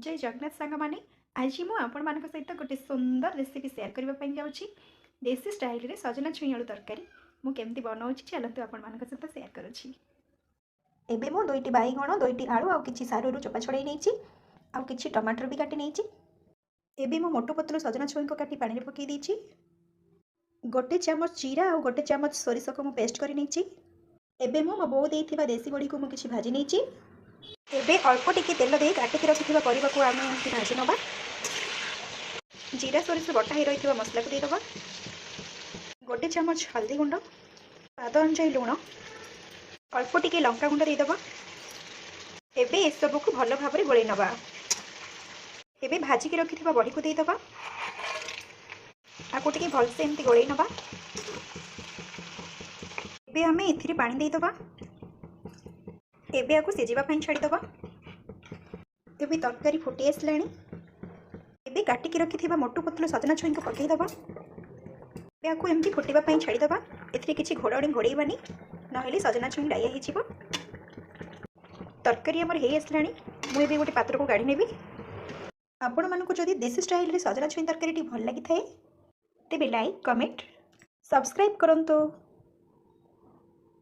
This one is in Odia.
ଜୟ ଜଗନ୍ନାଥ ସାଙ୍ଗମାନେ, ଆଜି ମୁଁ ଆପଣମାନଙ୍କ ସହିତ ଗୋଟେ ସୁନ୍ଦର ରେସିପି ସେୟାର କରିବା ପାଇଁ ଯାଉଛି। ଦେଶୀ ଷ୍ଟାଇଲରେ ସଜନା ଛୁଇଁ ଆଳୁ ତରକାରୀ ମୁଁ କେମିତି ବନାଉଛି, ଚାଲନ୍ତୁ ଆପଣମାନଙ୍କ ସହିତ ସେୟାର କରୁଛି। ଏବେ ମୁଁ ଦୁଇଟି ବାଇଗଣ, ଦୁଇଟି ଆଳୁ ଆଉ କିଛି ସାରୁରୁ ଚୋପା ଛଡ଼ାଇ ନେଇଛି, ଆଉ କିଛି ଟମାଟର ବି କାଟି ନେଇଛି। ଏବେ ମୁଁ ମୋଟୁ ପତଲୁ ସଜନା ଛୁଇଁକୁ କାଟି ପାଣିରେ ପକାଇ ଦେଇଛି। ଗୋଟେ ଚାମଚ ଜିରା ଆଉ ଗୋଟେ ଚାମଚ ସୋରିଷକୁ ମୁଁ ପେଷ୍ଟ କରି ନେଇଛି। ଏବେ ମୁଁ ମୋ ବୋଉ ଦେଇଥିବା ଦେଶୀ ବଡ଼ିକୁ ମୁଁ କିଛି ଭାଜି ନେଇଛି। ଏବେ ଅଳ୍ପ ଟିକେ ତେଲ ଦେଇ କାଟିକି ରଖିଥିବା ପରିବାକୁ ଆମେ ଏମିତି ଭାଜି ନେବା। ଜିରା ସୋରିଷ ବଟା ହେଇ ରହିଥିବା ମସଲାକୁ ଦେଇଦେବା। ଗୋଟେ ଚାମଚ ହଳଦୀ ଗୁଣ୍ଡ, ସ୍ୱାଦ ଅନୁଯାୟୀ ଲୁଣ, ଅଳ୍ପ ଟିକେ ଲଙ୍କା ଗୁଣ୍ଡ ଦେଇଦେବା। ଏବେ ଏସବୁକୁ ଭଲ ଭାବରେ ଗୋଳେଇ ନେବା। ଏବେ ଭାଜିକି ରଖିଥିବା ବଡ଼ିକୁ ଦେଇଦେବା। ଆକୁ ଟିକେ ଭଲସେ ଏମିତି ଗୋଳେଇ ନେବା। ଏବେ ଆମେ ଏଥିରେ ପାଣି ଦେଇଦେବା। ଏବେ ଆକୁ ସିଝିବା ପାଇଁ ଛାଡ଼ିଦେବା। ଏବେ ତରକାରୀ ଫୁଟି ଆସିଲାଣି। ଏବେ କାଟିକି ରଖିଥିବା ମୋଟୁ ପତଲୁ ସଜନା ଛୁଇଁକୁ ପକାଇଦେବା। ଏବେ ଆକୁ ଏମିତି ଫୁଟିବା ପାଇଁ ଛାଡ଼ିଦେବା। ଏଥିରେ କିଛି ଘୋଡ଼ଣି ଘୋଡ଼େଇବାନି, ନହେଲେ ସଜନା ଛୁଇଁ ଡାଇଆ ହେଇଯିବ। ତରକାରୀ ଆମର ହେଇ ଆସିଲାଣି। ମୁଁ ଏବେ ଗୋଟେ ପାତ୍ରକୁ କାଢ଼ି ନେବି। ଆପଣମାନଙ୍କୁ ଯଦି ଦେଶୀ ଷ୍ଟାଇଲରେ ସଜନା ଛୁଇଁ ତରକାରୀଟି ଭଲ ଲାଗିଥାଏ, ତେବେ ଲାଇକ୍, କମେଣ୍ଟ, ସବସ୍କ୍ରାଇବ୍ କରନ୍ତୁ।